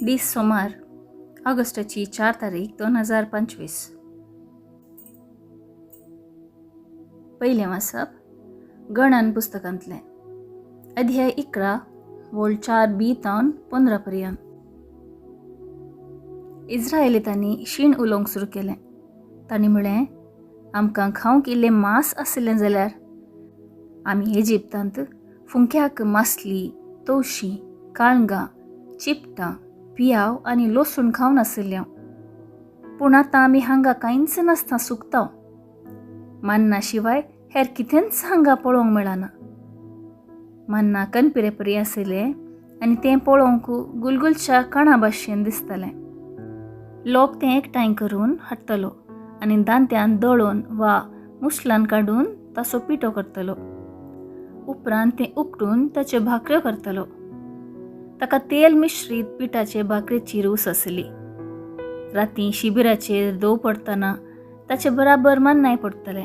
दीस सोमार, ऑगस्टाची 4 तारीख 2025. पयलें वाचप गणन पुस्तकांतलें, अध्याय 11 वोळ 4 बी तावन 15 पर्यंत. इस्रायलितांनी शीण उलोवंक सुरू केलें. तांणी म्हळें, आमकां खावंक इल्लें मांस आशिल्लें जाल्यार आमी इजिप्तांत फुंक्याक मासली, तवशीं, काळंगां, चिपटां, पियाव आनी लसूण खावन आशिल्ले. पूण आतां आमी हांगा कांयच नासतना सुकता. मान्ना शिवाय हेर कितेंच हांगा पळोवंक मेळना. मान्ना कनपिरे परी आशिल्लें आनी तें पळोवंक गुलगुलच्या कणा भाशेन दिसतालें. लोक तें एकठांय करून हाडटलो आनी दांत्यान दळून वा मुसलान काडून ताचो पिठो करतलो. उपरांत तें उकडून ताच्यो भाकऱ्यो करतलो. ताका तेल मिश्रीत पिठाचे भाकरेची रूच आसली. राती शिबिराचेर दव पडटना ताचे बराबर मान्नाय पडटलें.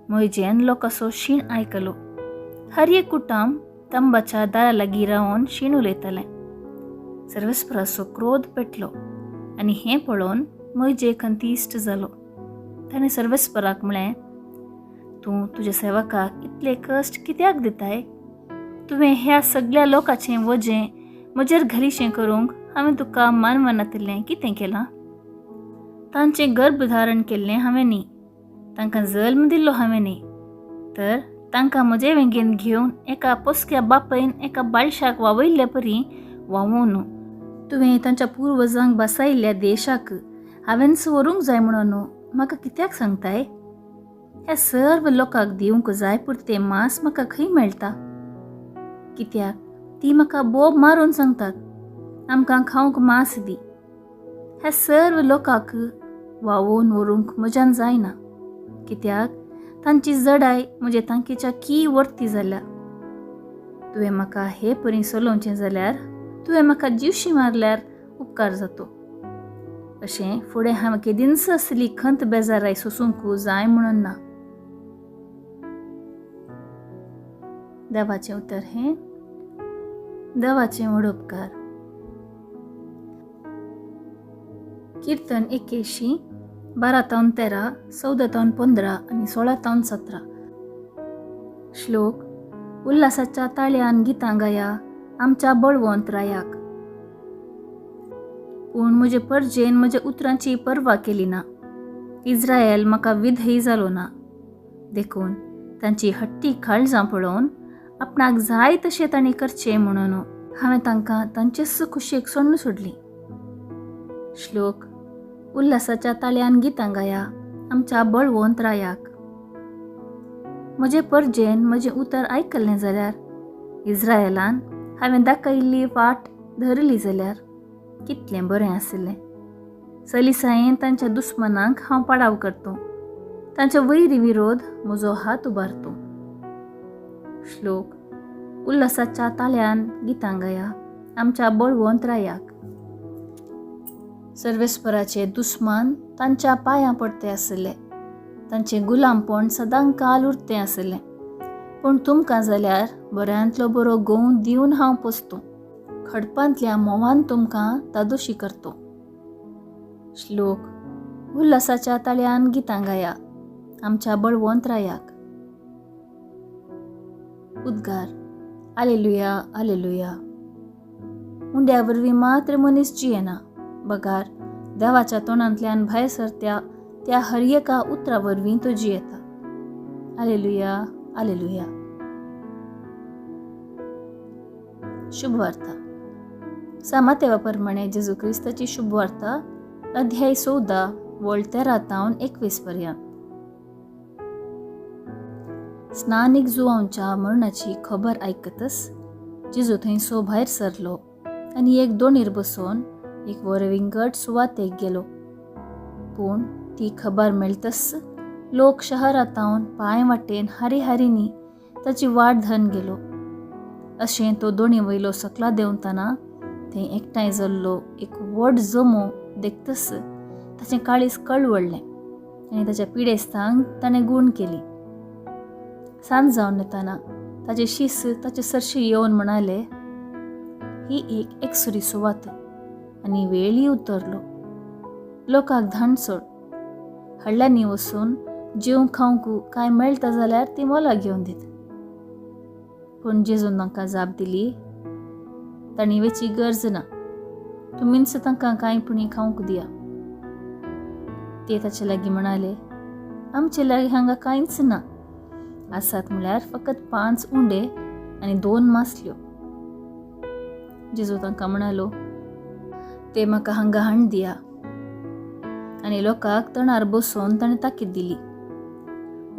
मोयजेन लोकांचो शीण आयकलो. हर एक कुटुंब तंबाच्या दारा लागीं रावन शीण उलयतालें. सर्वेस्पराचो क्रोध पेटलो आनी हें पळोवन मोयजे खंतीश्ट जालो. ताणें सर्वेस्पराक म्हळें, तूं तुज्या सेवकाक इतले कश्ट कित्याक दिताय? तुवें ह्या सगळ्या लोकांचें वजें म्हजेर घालीशें करूंक हांवें तुका मानवनातिल्लें कितें केलां? तांचें गर्भ धारण केल्लें हांवें न्ही, तांकां जल्म दिल्लो हांवें न्ही, तर तांकां म्हजे वेंगेन घेवन एका पोसक्या बापायन एका बाळशाक वावयल्ले परी व्हांवोवन तुवें तांच्या पुर्वजांक बसायिल्ल्या देशाक हांवेंच व्हरूंक जाय म्हणून म्हाका कित्याक सांगताय? ह्या सर्व लोकांक दिवंक जाय पुरतें मांस म्हाका खंय मेळटा? कित्याक ती म्हाका बोब मारून सांगतात, आमकां खावंक मांस दी. ह्या सर्व लोकांक व्हांवोवन व्हरूंक म्हज्यान जायना, कित्याक तांची जडाय म्हजे तांकीच्या की वर्ती जाल्या. तुवें म्हाका हे परी चलोवचें जाल्यार, तुवें म्हाका जिवशी मारल्यार उपकार जातो. अशें फुडें हांवें केदींच असली खंत बेजाराय सोसूंक जाय म्हणून ना. देवाचें उतर हें देवाचें व्हड उपकार. कीर्तन 81, 12 तावन 13, 14 तावन 15 आनी 16 तावन 17. श्लोक उल्हासाच्या ताळ्यान गितां गाया आमच्या बळवंत रायाक. पूण म्हजे परजेन म्हज्या उतरांची पर्वा केली ना. इस्रायल म्हाका विधेय जालो ना. देखून तांची हट्टी काळजां पळोवन आपणाक जाय तशें तांणी करचें म्हणून हांवें तांकां तांचेच खुशयेक सोडून सोडली. श्लोक उल्हासाच्या ताळ्यान गितां गाया आमच्या बळवंत रायाक. म्हजे परजेन म्हजें उतर आयकल्लें जाल्यार, इस्रायलान हांवें दाखयल्ली वाट धरली जाल्यार कितलें बरें आशिल्लें. सलिसायेन तांच्या दुस्मनांक हांव पाडाव करतो, तांच्या वैरी विरोध म्हजो हात उबारतो. श्लोक उल्हासाच्या ताळ्यान गितां गाया आमच्या बळवंत रायाक. सर्वेस्पराचे दुस्मान तांच्या पांयां पडते आशिल्ले, तांचें गुलामपण सदां काल उरतें आशिल्लें. पूण तुमकां जाल्यार बऱ्यांतलो बरो गोंव दिवन हांव पोसतो, खडपांतल्या म्होंवान तुमकां तादोशी करतो. श्लोक उल्हासाच्या ताळ्यान गितां गाया आमच्या बळवंत रायाक. उद्गार आलेलुया आलेलुया. उंड्या वरवीं मात्र मनीस जियेना, बगार देवाच्या तोंडांतल्यान भायर सरत्या त्या हर एका उतरा वरवीं तो जियेता. आलेलुया आलेलुया. शुभवार्ता. सामातेवा प्रमाणे जेजू क्रिस्ताची शुभवार्ता, अध्याय 14 वळ 13 तावन 21 पर्यंत. स्नानीक जुवांच्या मरणाची खबर आयकतच जेजू थंयसो भायर सरलो आनी एक दोणीर बसोवन एक वरविंगड सुवातेक गेलो. पूण ती खबर मेळतच लोक शहरांत पांय वाटेन हारी हारींनी ताची वाट धरून गेलो. अशें तो दोणी वयलो सकला देंवतना थंय एकठांय जाल्लो एक व्हड जमो देखतच ताचें काळीज कळवळ्ळें आनी ताच्या पिडेस्तांक ताणें गूण केली. सांज जावन येतना ताचे शीस ताचे सरशी येवन म्हणाले, ही एक एकसुरी सुवात आनी वेळय उतरलो. लोकांक धाण सोड. हळ्ळ्यांनी वचून जेवंक खावंक कांय मेळटा जाल्यार ती मोलां घेवन दीत. पूण जेजून तांकां जाप दिली, तांणी वेची गरज ना, तुमीच तांकां कांय पुणी खावंक दिया. ते ताचे लागीं म्हणाले, आमचे लागीं हांगा कांयच ना, आसात म्हळ्यार फकत 5 उंडे आनी 2 मासल्यो. जेजू तांकां म्हणालो, ते म्हाका हांगा हाण दिया. आनी लोकांक तणार बसोवन ताणें ताकीद दिली.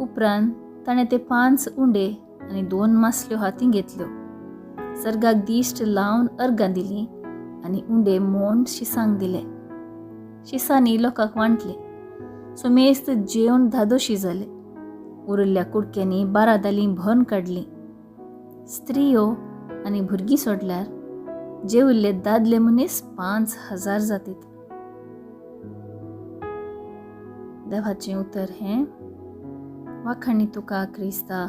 उपरांत ताणें ते 5 उंडे आनी 2 मासल्यो हातीं घेतल्यो, सर्गाक दिश्ट लावन अर्गां दिलीं आनी उंडे मोण शिसांक दिले. शिसांनी लोकांक वांटले. सुमेस्त जेवन धादोशी जाले. उरिल्ल्या कुडक्यांनी 12 दालीं भरून काडलीं. स्त्रियो आनी भुरगीं सोडल्यार जेविल्ले दादले मनीस 5000 जातीत. देवाचें उतर हें. वाखाणी तुका क्रिस्ता.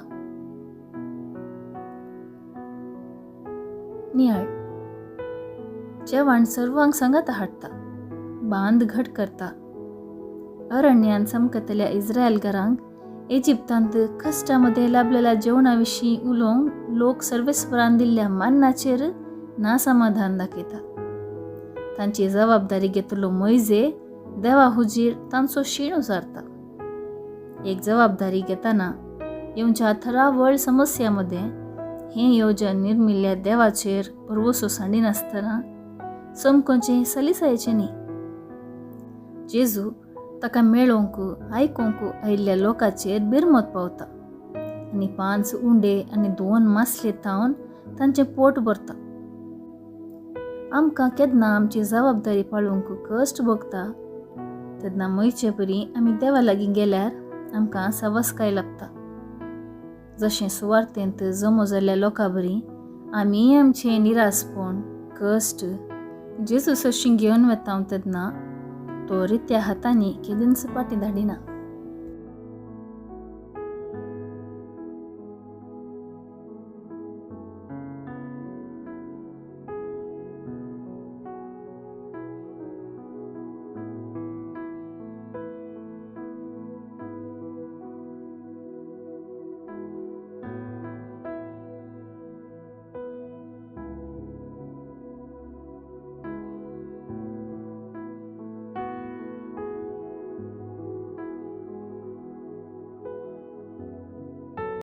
नियाळ. जेवण सर्वांक सांगात हाडटा, बांद घट करता. अरण्यान चमकतल्या इस्रायलकारांक इजिप्तांत कश्टा मदें लाभलेल्या जेवणा विशीं उलोवंक लोक सर्वेस्परान दिल्ल्या मान्नाचेर नासमाधान दाखयता. तांची जबाबदारी घेतलो मोयजे देवा हुजीर तांचो शीण उसारता. एक जबाबदारी घेतना येवच्या थरावळ समस्या मदें हें येवजण निर्मिल्ल्या देवाचेर भरवसो सांडिनासतना समकोचें सलिसायचें न्ही. जेजू ताका मेळोवंक आयकोंक आयिल्ल्या लोकांचेर बिरमत पावता आनी 5 उंडे आनी 2 मासले तावन तांचें पोट भरता. आमकां केन्ना आमची जबाबदारी पाळोवंक कश्ट भोगता तेन्ना मोयचे परी आमी देवा लागीं गेल्यार आमकां सवसकाय लागता. जशें सुवार्थेंत जमो जाल्ल्या लोकां बरी आमीय आमचें निरासपण कश्ट जेजू सरशीं घेवन वता तेन्ना तो रित्या हातांनी केदींच फाटीं धाडिना.